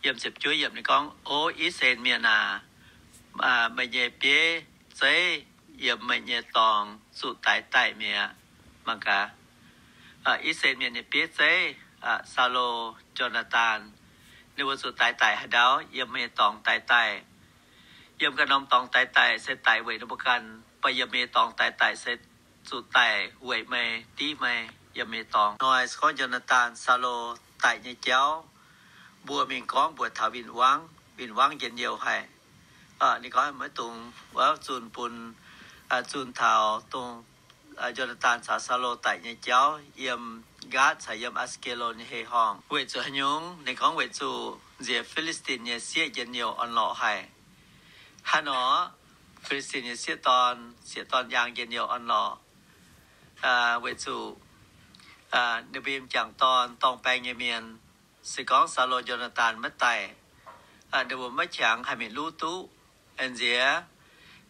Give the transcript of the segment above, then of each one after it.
yiem ziepc juov yiemc ninh gorngv, O I^saa^laa^en Mienh aac, meih nyei bieiv zeiv yiem meih nyei dorngx zuqc daix daic mi'aqv. Mangc gaax, I^saa^laa^en Mienh nyei bieiv zeiv, Saulo, Yo^naa^tan, ninh mbuo zuqc daix daic haaix ndau? Yiem meih nyei dorngx daix daic. Yiem ganh norm dorngx daix daic se daix weic ninh mbuo ganh, mv baac yiem meih nyei dorngx daix daic se zuqc daic weic meih, div meih yiem meih nyei dorngx. Hnoi se gorngv Yo^naa^tan, Saulo daic nyei jauv, mbuo mingh gorngv mbuox taux win-wangv, win-wangv njien-youh haic. Ninh gorngv maiv dungx wuov zunh bun, zunh taux dongh Yo^naa^tan caux Saulo daic nyei jauv yiem Gaatv caux yiem Aa^se^kaa^lo nyei hei-horngh. Weic zuqc haaix nyungc? Ninh gorngv weic zuqc nziex Fi^li^stin nyei sieqv njien-youh orn-lorqc haic. Hnangv nor, Fi^li^stin nyei sieqv dorn, sieqv dorn-yaang njien-youh orn-lorqc, weic zuqc ninh mbuo m'jangc dorn dorng baeng nyei mienh. Se gorngv Saulo, Yo^naa^tan maiv daic, ninh mbuo maiv qangx haih mingh luv duqv. Aengx nziex,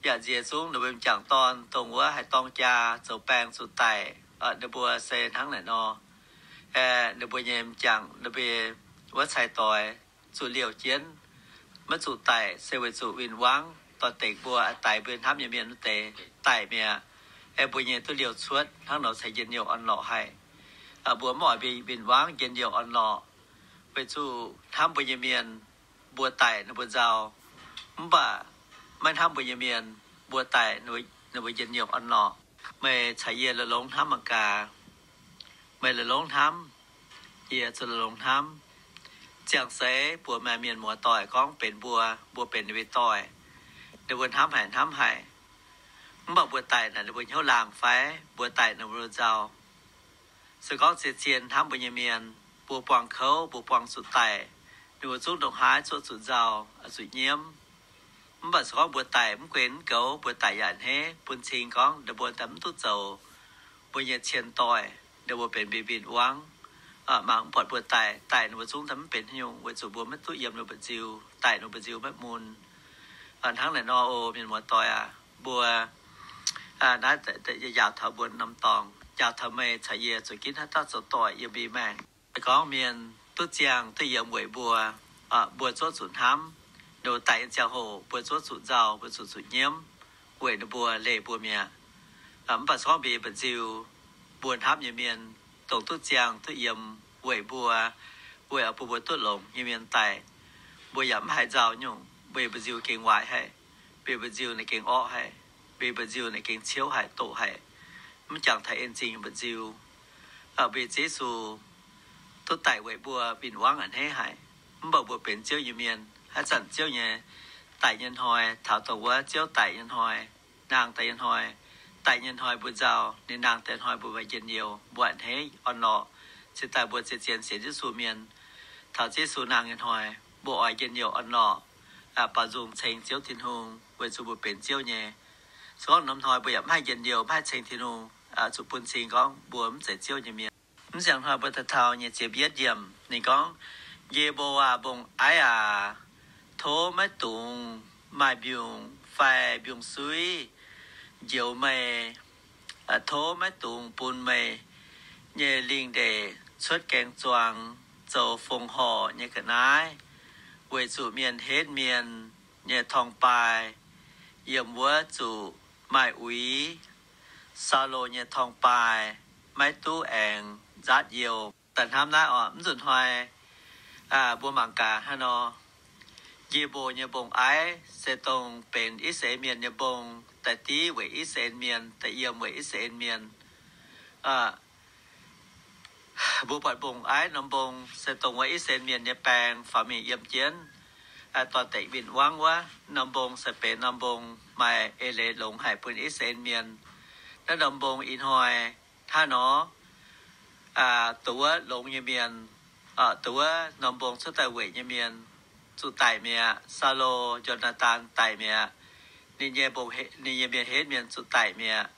yaac nziex zungv ninh mbuo m'jangc dorn dongh wuov haih dorng jaa zoux baeng zuqc daic, ninh mbuo se hnangv naaic nor. Ninh mbuo nyei m'jangc, ninh mbuo wuov cai-doix zuqc liouh jienv, maiv zuqc daic, se weic zuqc win-wangv dorh dengc mbuo, daix mbuo hnamv nyei mienh wuov deix daic mi'aqv. Aengx mbuo nyei duqv liouh cuotv hnangv nor cingx njien-youh orn-lorqc haic. Mbuo mv oix mbuo win-wangv njien-youh orn-lorqc, weic zuqc hnamv mbuo nyei mienh mbuo daic ninh mbuo nzauh, mv baac maiv hnamv mbuo nyei mienh mbuo daic ninh mbuo njien-youh orn-lorqc. Meih caux yie longx-longx hnamv mangc gaax. Meih longx-longx hnamv, yie zuqc longx-longx hnamv. Ziangh seix buoz maaih mienh muoz-doic gorngv benx mbuo, mbuo benx ninh mbuo doic, ninh mbuo hnamv haic, hnamv haic. Mv baac mbuo daic naaic ninh mbuo hnyouv laangh fai? Mbuo daic ninh mbuo nzauh. Se gorngv zien-zien hnamv mbuo nyei mienh, mbuo buangh kouv, mbuo buangh zuqc daic, ninh mbuo zungv ndongc haaix zuqc zuqc nzauh, zuqc nyiemv. Mv baac se gorngv mbuo daic mv gunv mv goux, mbuo daic yaac a'hneiv, bun cing gorngv ninh mbuo daaih mv duqv zoux mbuo nyei cien doic, ninh mbuo benx mbuo win-wangv. Mangc mv buatc mbuo daic, daic ninh mbuo zungv daaih mv benx haaix nyungc, weic zuqc mbuo maiv duqv yiem ninh mbuo nziu, daic ninh mbuo nziu maiv mun. Hnangv naaic nor, o mienh muoz-doic aac, mbuo naaiv njaaux taux mbuo norm dorngx, njaaux taux meih caux yie zuqc ginv haaix dauh zoux doic yiem mbuo maengc. Gorngv mienh duqv ziangh duqv yiem weic mbuo, mbuo zuqc zuqc hnamv. Ninh mbuo daic nyei ziangh hoc mbuo zuqc zuqc nzauh, mbuo zuqc zuqc nyiemv weic ninh mbuo, leih mbuo mi'aqv. Mv baac se gorngv mbuo nyei mba'nziu, mbuo hnamv nyei mienh, dongh duqv ziangh duqv yiem weic mbuo, weic bun mbuo duqv longx nyei mienh daic, mbuo yaac mv haiz nzauh nyungc. Mbuo nyei mba'nziu gengh waaic haic. Mbuo nyei mba'nziu naaic gengh orqv haic. Mbuo nyei mba'nziu naaic gengh ciouv haic, doqc haic, mv jangx taux en zingh nyei mba'nziu. Mbuo nyei Ziouv Yesu duqv daic weic mbuo win-wangv a'hneiv haic. Mv baac mbuo benx Ziouv nyei mienh, haaix zanc Ziouv nyei daic nyei hnoi, taux dongh wuov Ziouv daic nyei hnoi, nangh daaih nyei hnoi, daic nyei hnoi mbuo nzauh, ninh nangh daaih hnoi mbuo maaih njien-youh, mbuo a'hneiv orn-lorqc. Se daaih mbuo zien-zien sienx Yesu mienh, taux Ziouv Yesu nangh nyei hnoi, mbuo oix njien-youh orn-lorqc, baaux nzung ceng Ziouv Tin-Hungh, weic zuqc mbuo benx Ziouv nyei. Se gorngv norm hnoi mbuo yaac mv haih njien-youh, mv haih ceng Tin-Hungh, zuqc bun cing gorngv mbuo mv zeiz Ziouv nyei mienh. Mv ziangh hnoi mbuo daaih taux nyic ziepc yietv yiemc, ninh gorngv, Njiec mbuo waac mbong-aiv aac, tov maiv dungx maaih mbiungc fai mbiungc-suiv njoux meih. Tov maiv dungx bun meih nyei lingh ndeic cuotv gaeng-zuangx zoux fongc horc nyei ga'naaiv, weic zuqc mienh henv mienh nyei torngv-baaih yiem wuov zuqc maaih uix. Saulo nyei torngv-baaih maiv duqv aengx nzaatv youh. Daaih hnamv naaiv oc, mv nzunc hnoi mbuo mangc gaax hnangv nor, Njiec mbuo nyei mbong-aiv se dongh benx I^saa^laa^en Mienh nyei mbong, daaih div weic I^saa^laa^en Mienh, daaih yiem weic I^saa^laa^en Mienh. Mbuo buatc mbong-aiv norm mbong se dongh wuov I^saa^laa^en Mienh nyei baeng faaux mingh yiem jienv, dorh deic win-wangv wuov. Norm mbong se benx norm mbong maaih eix leiz longx haic bun I^saa^laa^en Mienh. Naaiv norm mbong ih hnoi hnangv nor, dongh wuov longx nyei mienh, dongh wuov norm mbong cuotv daaih weic nyei mienh zuqc daic mi'aqv. Saulo, Yo^naa^tan daic mi'aqv. Ninh nyei mbong, ninh nyei mienh henv mienh zuqc daic mi'aqv.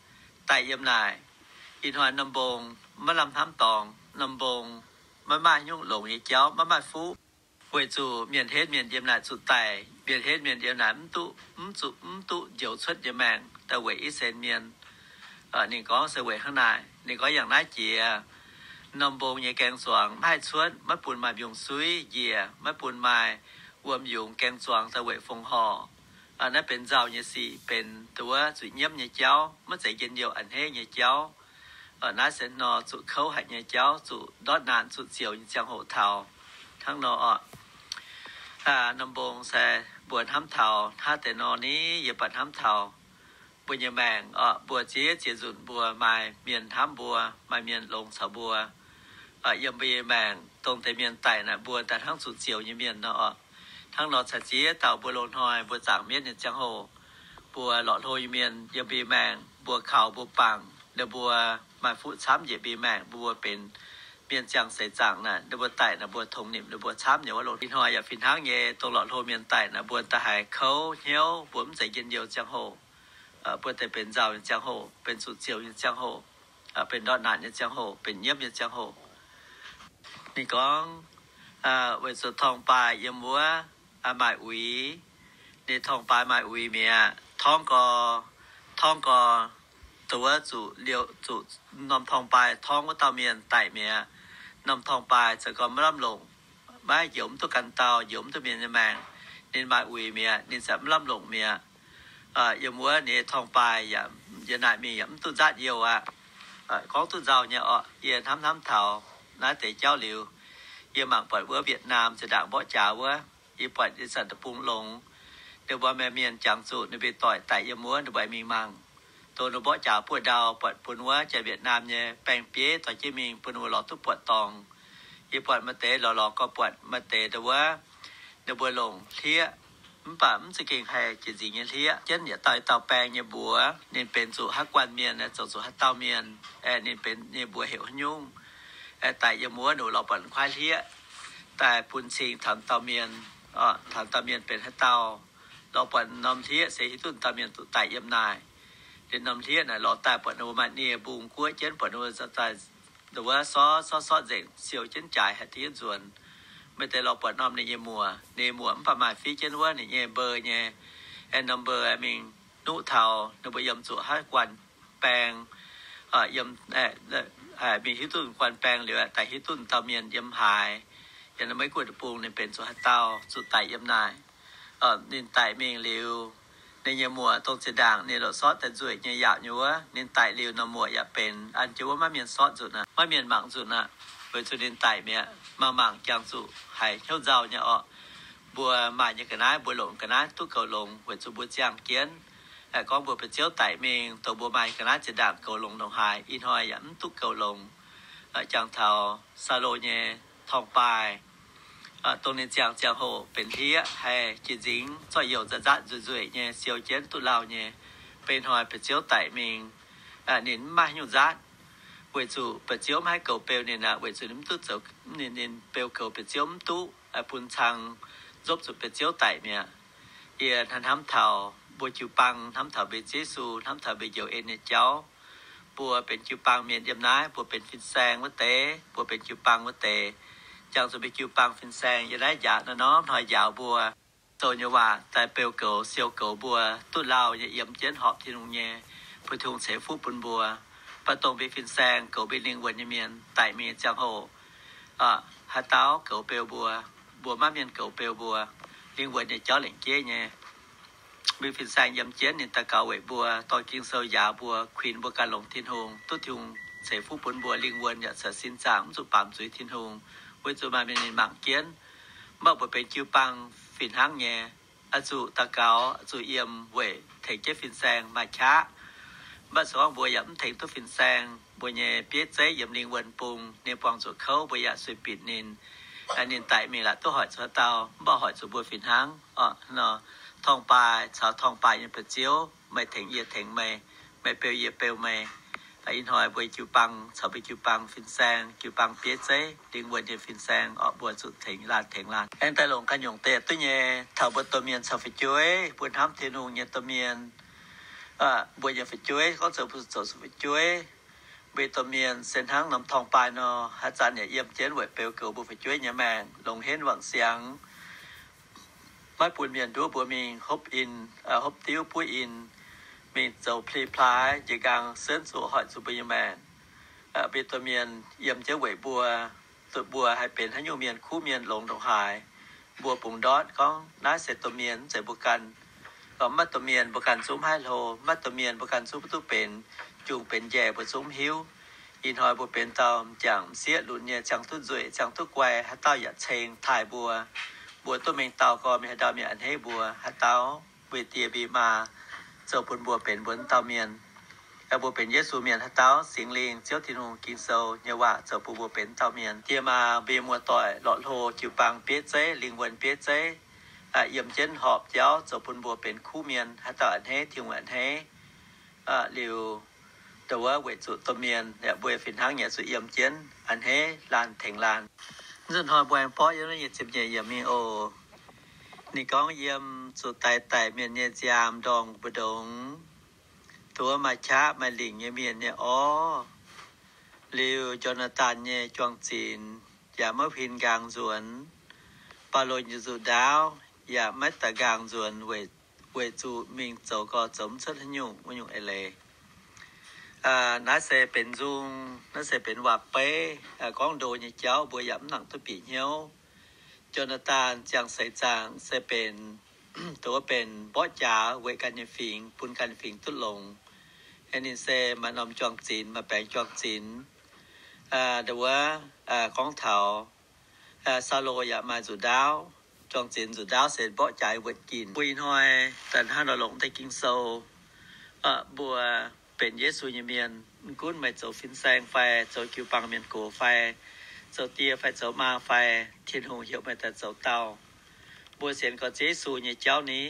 Daic yiem naaic, ih hnoi norm mbong maiv lamh hnamv dorngx, norm mbong maiv maaih nyungc longx nyei jauv, maiv maaih fuqv, weic zuqc mienh henv mienh yiem naaic zuqc daic. Mienh henv mienh yiem naaic mv duqv, mv zuqc, mv duqv njoux cuotv nyei maengc daaih weic I^saa^laa^en Mienh. Ninh gorngv se weic hnangv naaic. Ninh gorngv yangh naaiv jiex, Norm mbong nyei gaeng-zuangx maiv haih cuotv, maiv bun maaih mbiungc-suiv njiec, maiv bun maaih wuom yungz gaeng-zuangx daaih weic fongc horc. Naaiv benx nzauh nyei sic, benx duqv zuqc nyiemv nyei jauv, maiv zeiz njien-youh a'hneiv nyei jauv. Naaiv se nor zuqc kouv haic nyei jauv, zuqc ndortv naanc, zuqc ziouc nyei ziangh hoc taux hnangv nor oc. Norm mbong se mbuo hnamv taux hnangv deix nor ni, yie buatc hnamv taux mbuo nyei maengc oc. Mbuo ziex ziex nzunc mbuo maaih mienh hnamv mbuo, maaih mienh longx caux mbuo. Yiem mbuo nyei maengc dongh deix mienh daic naaic, mbuo daaih hnangv zuqc zioux nyei mienh nor oc. Hnangv nor caux ziex dauh mbuo loz-hnoi mbuo zaangc mienv nyei ziangh hoc, mbuo lorqc hlo nyei mienh yiem mbuo nyei maengc, mbuo kaux mbuo bangc ninh mbuo maaih fuqv camv njiec mbuo nyei maengc, mbuo benx mienh ziangh seix zaangc naaic, ninh mbuo daic naaic mbuo tongx nimc ninh mbuo camv nyei wuov loz. Ih hnoi yaac fih hnangv nyei, dongh lorqc hlo mienh daic naaic mbuo daaih haiz kouv hnyouv, mbuo mv zeiz njien-youh ziangh hoc. Mbuo deix benx nzauh nyei ziangh hoc, benx zuqc zioux nyei ziangh hoc, benx ndortv naanc nyei ziangh hoc, benx nyiemv nyei ziangh hoc. Ninh gorngv, weic zuqc torngv-baaih yiem wuov maaih uix. Ninh torngv-baaih maaih uix mi'aqv. Torngv gau, torngv gau, dongh wuov zuqc liouh zuqc norm torngv-baaih torngv wuov dauh mienh daic mi'aqv. Norm torngv-baaih za'gengh maiv lamh longc, maiv njoux mv duqv ganh dauh, njoux mv duqv mienh nyei maengc. Ninh maaih uix mi'aqv, ninh za'gengh maiv lamh longc mi'aqv. Yiem wuov ninh nyei torngv-baaih yaac, yie naaic mingh yaac mv duqv nzaatv youh aqv. Gorngv duqv nzauh nyei orqc, yie hnamv hnamv taux naaiv deix jauv liuz, yie mangc buatc wuov Vietnam zinh ndaangc mborqv jaax wuov, yie buatc ih zanc deic-bung longx, ninh mbuo maaih mienh jangx zuqc ninh mbuo doic daic yiem wuov, ninh mbuo mingh mangc. Dongh ninh mborqv jaax buoz-ndau buatc bun wuov janx Vietnam nyei baeng-bieiv dorh jienv mingh bun ninh mbuo lorz duqv buatc dorngx. Yie buatc maaih deix lorz lorz gau buatc maaih deix dongh wuov, ninh mbuo longc hlieqv, mv baac mv za'gengh haih jiex nzingx nyei hlieqv. Jienv yietc dauh yietc dauh baeng nyei mbuox, ninh benx zuqc haaix guanh mienh, zoux zuqc haaix dauh mienh, aeqv, ninh benx nyei mbuox heuc haaix nyungc, aeqv, daic yiem wuov ninh lorz buatc kuaaiv hlieqv daaih bun cing taux dauh mienh, taux dauh mienh benx haaix dauh. Lorz buatc norm hlieqv se hiuv duqv dauh mienh zuqc daic yiem naaic. Ninh norm hlieqv naaic lorz daaih buatc ninh mbuo maaih nie mbungh guoqv jienv, buatc ninh mbuo daaih wuov sortv sortv sortv nzengc, siou jienv jaaix haih diev nzuonx. Maaih deix lorz buatc norm ninh nyei muoc, ninh nyei muoc mv baac maaih fiqv jienv wuov ninh nyei mbeu nyei, aeqv, norm mbeu mingh nuqv taux ninh mbuo yiem zuqc haaix guanh baeng, yiem, mingh hiuv duqv guanh baeng liuz, daaih hiuv duqv dauh mienh yiem haaix. Yiem naaiv Meiv Guoqv deic-bung ninh benx zuqc haaix dauh zuqc daic yiem naaic. Ninh daic mingh liuz, ninh nyei muoc dongh zinh ndaangc ninh loc sortv daaih nzueic nyei yaauc nyei wuov, ninh daic liuz norm muoc yaac benx an jienv wuov maiv mienh sortv nzunc aqv, maiv mienh mangc nzunc aqv, weic zuqc ninh daic mi'aqv. Mangc mangc jangx zuqc haiz hnyouv nzauh nyei orqc. Mbuo maaih nyei ga'naaiv, mbuo longc ga'naaiv duqv goux longx weic zuqc mbuo ziangh jienv. Gorngv mbuo ba'ziouv daic mingh, dongh mbuo maaih ga'naaiv zinh ndaangc goux longx ndongc haaix, ih hnoi yaac mv duqv goux longx. Jangx taux Saulo nyei torngv-baaih, dongh ninh ziangh ziangh hoc benx hlieqv, haih jiex nzingx zorqv youh nzaatv nzaatv nzueic nzueic nyei, siou jienv duqv lauh nyei. Beiv hnoi ba'ziouv daic mingh, ninh mv maaih haaix nyungc nzaatv, weic zuqc ba'ziouv maiv haih goux beu ninh aqv, weic zuqc ninh mv duqv zoux, ninh, ninh beu goux ba'ziouv mv duqv, bun cang nzopv zuqc ba'ziouv daic mi'aqv. Yie hnamv hnamv taux mbuo jiu-baang, hnamv taux mbuo Yesu, hnamv taux mbuo njoux en nyei jauv. Mbuo benx jiu-baang mienh yiem naaiv, mbuo benx fin-saeng wuov deix, mbuo benx jiu-baang wuov deix, jangx zuqc mbuo jiu-baang fin-saeng yiem naaiv njaaux, naaiv norm hnoi njaaux mbuo, zoux nyei waac daaih beu goux siou goux mbuo, duqv lauh nyei yiem jienv horpc Tin-Hungh nyei, bun Tin-Hungh ceix fuqv bun mbuo. Mv baac dongh mbuo fin-saeng goux mbuo lingh wuonh nyei mienh daic mingh nyei ziangh hoc, haaix dauh goux beu mbuo? Mbuo maiv mienh goux beu mbuo. Lingh wuonh nyei jauv lengc jeiv nyei. Mbuo fin-saeng yiem jienv ninh daux gaux weic mbuo, dorh Ging-Sou njaaux mbuo, kuinx mbuo ganh longx Tin-Hungh, duqv Tin-Hungh ceix fuqv bun mbuo lingh wuonh yaac caux sin zaangc mv zuqc baamz zuiz Tin-Hungh, weic zuqc maaih mienh ninh mangc jienv. Mv baac mbuo benx jiu-baang fih hnangv nyei, oix zuqc daux gaux, oix zuqc yiem weic tengx jienv fin-saeng maaih qaqv. Mv baac se gorngv mbuo yaac mv tengx duqv fin-saeng, mbuo nyei bieiv zeiv yiem lingh wuonh bung, ninh buangh zuqc kouv, mbuo yaac sueih binc ninh, ninh daic mingh laaix duqv hoic zuqc haaix dauh, mv baac hoic zuqc mbuo fih hnangv. Torngv-baaih caux torngv-baaih nyei ba'ziouv, meih tengx yie tengx meih, meih beu yie beu meih. Ih hnoi mbuo jiu-baang caux mbuo jiu-baang fin-saeng, jiu-baang bieiv zeiv, lingh wuonh nyei fin-saeng orqc, mbuo zuqc tengx laanh tengx laanh. Aengx daaih longc ganh nyungc deix duqv nyei, taux mbuo domh mienh caux fu'jueiv, mbuo hnamv Tin-Hungh nyei domh mienh, mbuo nyei fu'jueiv, gorngv zoux mbuo zoux fu'jueiv, mbuo domh mienh se hnangv norm torngv-baaih nor, haaix zanc yaac yiem jienv weic beu goux mbuo fu'jueiv nyei maengc, longx henv wangc siangx. Maiv bun mienh nduov mbuo mingh hopv in, hopv diuv buov in, mingh zoux pli-plaaix, njiec nqaang senv zuqc hoic zuqc mbuo nyei maengc. Mbuo domh mienh yiem jienv weic mbuo, zuqc mbuo haih benx haaix nyungc mienh, kuv mienh, longx ndongc haaix, mbuo bungx ndortv gorngv naaiv se domh mienh, mv zeiz mbuo ganh. Gorngv maiv domh mienh mbuo ganh zungv maiv haih hlo, maiv domh mienh mbuo ganh zungv maiv duqv benx, jungh benx njaih mbuo zungv mv hiuv. Ih hnoi mbuo benx dauh m'jangc m'sieqv lunx nyei, ziangh duqv nzueic, ziangh duqv guai, haaix dauh yaac ceng taaih mbuo. Mbuo duqv mengh dauh gorn mingh, haaix dauh mingh a'hneiv mbuo, haaix dauh mbuo die mbuo maa zoux bun mbuo benx mbuo wuov dauh mienh. Mbuo benx Yesu mienh haaix dauh, Singx Lingh Ziouv Tin-Hungh Ging-Sou nyei waac zoux bun mbuo benx dauh mienh. Die maa mbuo muoz-doic lorqc hlo jiu-baang bieiv zeiv, lingh wuonh bieiv zeiv, yiem jienv horpc jauv zoux bun mbuo benx kuv mienh, haaix dauh a'hneiv, Tin-Hungh a'hneiv. Liuz, ndau wuov weic zuqc domh mienh yaac mbuo fih hnangv nyei zuqc yiem jienv a'hneiv laanh tengx laanh. Nzunc hnoi mbuo aengx borqv yiem naaiv nyei ziepc nyeic yiemc mingh oc. Ninh gorngv yiem zuqc daic daic mienh nyei nziaamv ndorngx mbu'ndongx, dongh maaih qaqv maaih lingc nyei mienh nyei orv. Liuz Njorn^naa^taan nyei juang-zinx yaac maiv huin nqaang nzuonx. Baulo nyei nzuqc ndaauv yaac maiv daaih nqaang nzuonx weic, weic zuqc mingh zoux gorx zoux mv cuotv haaix nyungc wuov nyungc eix leiz. Naaiv se benx nzung, naaiv se benx waac-beiv, gorngv ndo nyei jauv mbuo yaac mv nangc duqv bieqc hnyouv. Njorn^naa^taan ziangh seix zaangc se benx, dongh wuov benx mborqv jaax weic ganh nyei fingx, bun ganh fingx duqv longx. Ninh se maaih norm juang-zinx, maaih baengc juang-zinx. Ndau wuov gorngv taux Saulo yaac maaih nzuqc ndaauv, juang-zinx nzuqc ndaauv se mborqv jaax wuonv ginc. Mbuo ih hnoi daaih hnangv nor longc deix Ging-Sou, mbuo benx Yesu nyei mienh, mv gunv meih zoux fin-saeng fai zoux jiu-baang mienh gox fai zoux die fai zoux maa fai, Tin-Hungh heuc meih daaih zoux dauh. Mbuo sienx gorx Ziouv Yesu nyei jauv ni,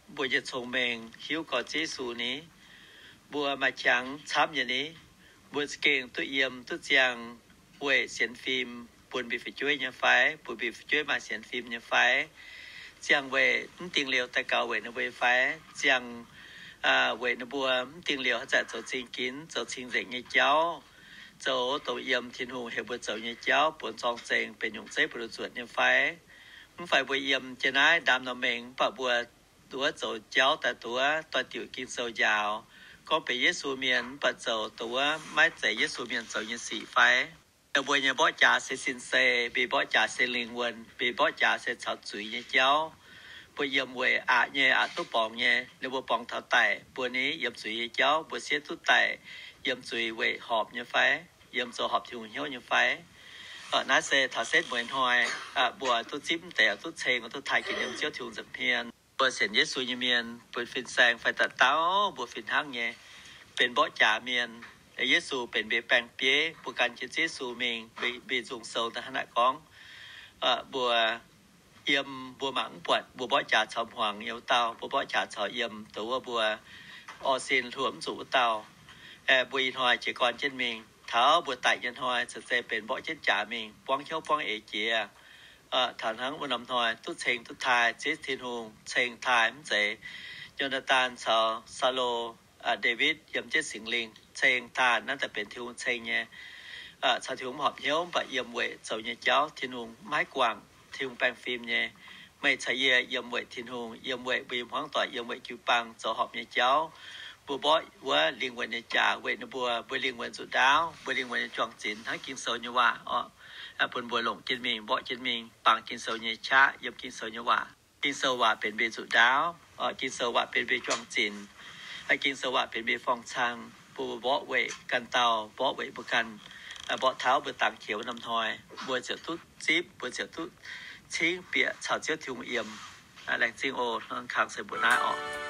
mbuo nyei cong-mengh hiuv gorx Ziouv Yesu ni, mbuo maaih qangx camv nyei ni, mbuo za'gengh duqv yiem duqv ziangh weic sienx fim bun mbuo fu'jueiv nyei fai, bun mbuo fu'jueiv maaih sienx fim nyei fai, ziangh weic mv dingh liouh daaih gaux weic ninh mbuo fai, ziangh weic ninh mbuo mv dingh liouh haaix zanc zoux cing-ginx, zoux cing-nzengc nyei jauv, zoux dongh yiem Tin-Hungh heuc mbuo zoux nyei jauv, buonc zorng-zengx benx nyungc zeiv buoz-ndoqv zuotc nyei fai. Mv fai mbuo yiem jienv naaiv ndaam nor mengh mv baac mbuo duqv zoux jauv daaih duqv doix-diuc Ging-Sou njaaux, gorngv benx Yesu mienh mv baac zoux dongh wuov maiv zeiz Yesu mienh zoux nyei sic fai. Mbuo nyei mborqv jaax se sin-sei, mbuo mborqv jaax se lingh wuonh, mbuo mborqv jaax se caux zuiz nyei jauv. Mbuo yiem weic aqc nyei, aqc duqv borngz nyei, ninh mbuo borngz taux daic, mbuo ni yiem zuiz nyei jauv, mbuo siev duqv daic, yiem zuiz weic horpc nyei fai, yiem zoux horpc Tin-Hungh hnyouv nyei fai. Naaiv se taux setv mueiz hnoi, mbuo duqv zipv mv deix, duqv ceng, duqv taaih ginx yiem Ziouv Tin-Hungh nza'hmien. Mbuo sienx Yesu nyei mienh, bun fin-saeng fai dauh dauh mbuo fih hnangv nyei benx mborqv jaax mienh. Yesu benx mbuo baeng-bieiv, mbuo gan jienv Yesu mingh. Mbuo nzung sou da'hnangv naaic gorngv, mbuo yiem mbuo mangc mv buatc mbuo mborqv jaax caux hmuangx nyei wuov dauh, mbuo mborqv jaax caux yiem dongh wuov mbuo orv sin hluoqv mv zuqc wuov dauh. Mbuo ih hnoi jiez gorn jienv mingh, taux mbuo daic nyei hnoi, cingx zeiz benx mborqv jienv jaax mingh, buangv hnyouv buangv eix jiex. Taux hnangv wuov norm hnoi duqv ceng duqv taaih, Ziouv Tin-Hungh ceng taaih mv zeiz Yonathan caux Saulo, Ndaawitv yiem jienv Singx Lingh ceng taaih, naaiv daaih benx Tin-Hungh ceng nyei. Caux Tin-Hungh mv horpc hnyouv, mv baac yiem weic zoux nyei jauv Tin-Hungh maiv guangc, Tin-Hungh baengh fim nyei. Meih caux yie yiem weic Tin-Hungh, yiem weic mbuo nyei hmuangv doic, yiem weic jiu-baang zoux horpc nyei jauv. Mbuo mborqv wuov lingh wuonh nyei jaax weic ninh mbuo, mbuo lingh wuonh nzuqc ndaauv, mbuo lingh wuonh nyei juang-zinx hnangv Ging-Sou nyei waac orqc, bun mbuo longc jienv mingh, mborqv jienv mingh, bangc Ging-Sou nyei qaqv, yiem Ging-Sou nyei waac. Ging-Sou waac benx mbuo nzuqc ndaauv, Ging-Sou waac benx mbuo juang-zinx, Ging-Sou waac benx mbuo forng-cang, bun mbuo mborqv weic ganh dauh, mborqv weic mbuo ganh, mborqv taux mbuo dangx jiex wuov norm hnoi, mbuo ziouc duqv zipv, mbuo ziouc duqv cingv bieqc caux Ziouv Tin-Hungh yiem. Laengz zingh oc. Hnangv kangx se mbuo naaiv orqc.